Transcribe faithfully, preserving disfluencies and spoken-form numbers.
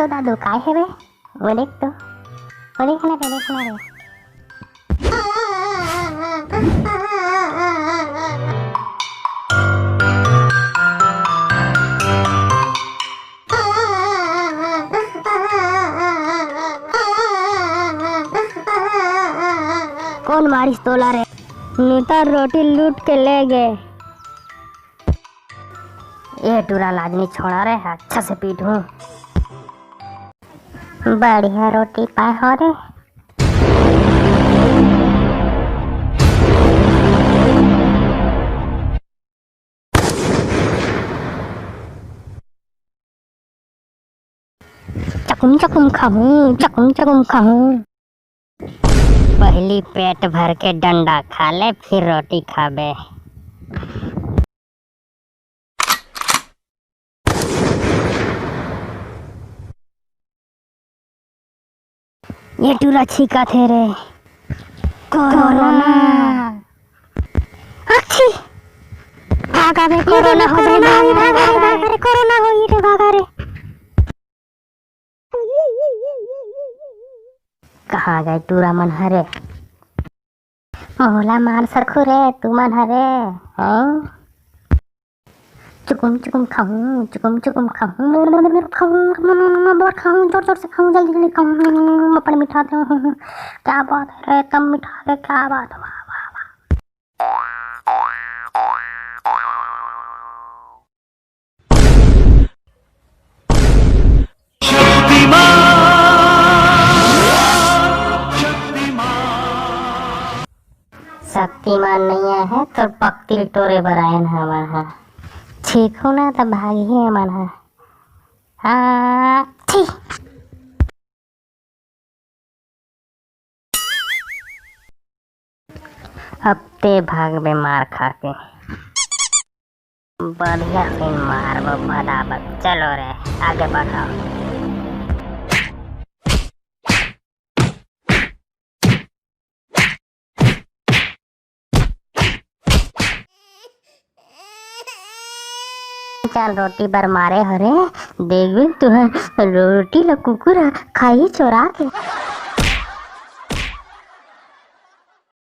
दादू, काय हे बे? वो देख तो, वो देख ना रे, देख ना रे। कोन मारिस तोला रे? नीता रोटी लूट के ले गे। ए टूरा, लाज नइ छोड़ा रे, अच्छा से पीटहूं। बढ़िया रोटी पाए हो रे। चकुम चकुम खाहूं, चकुम चकुम खाहूं। पहली पेट भर के डंडा खा ले, फिर रोटी खाबे। ये टूरा छींकत हे रे। कोरोना। अच्छी। भागा बे, कोरोना हो जाए, भागा, भागा, भागा रे, कोरोना होही रे, भागा रे। कहाँ गए टूरा मन हरे? मोला मार सकहू रे, तुमन हरे, हैं? चुकुम चुकुम खाहूं, चुकुम चुकुम खाहूं, मोर खाहूं, जोर जोर से खाहूं, जल्दी जल्दी खाहूं, अपन मिठा दे। क्या बात है रे, तम मिठा दे, क्या बात, वाह वाह वाह। शक्तिमान नइ आए हे, तोर पकतिल टोरे बर आयन हमन ह। छींकहूं ना त भागही हमन ह। हाँ, छी। अब ते भागबे मार खा के। बढ़िया से मारबो बदाबद। चलो रे, आगे बढ़ाओ। चल, रोटी बर मारे हरे, देखबे तुहर रोटी ल कुकुर ह खाही चोरा के।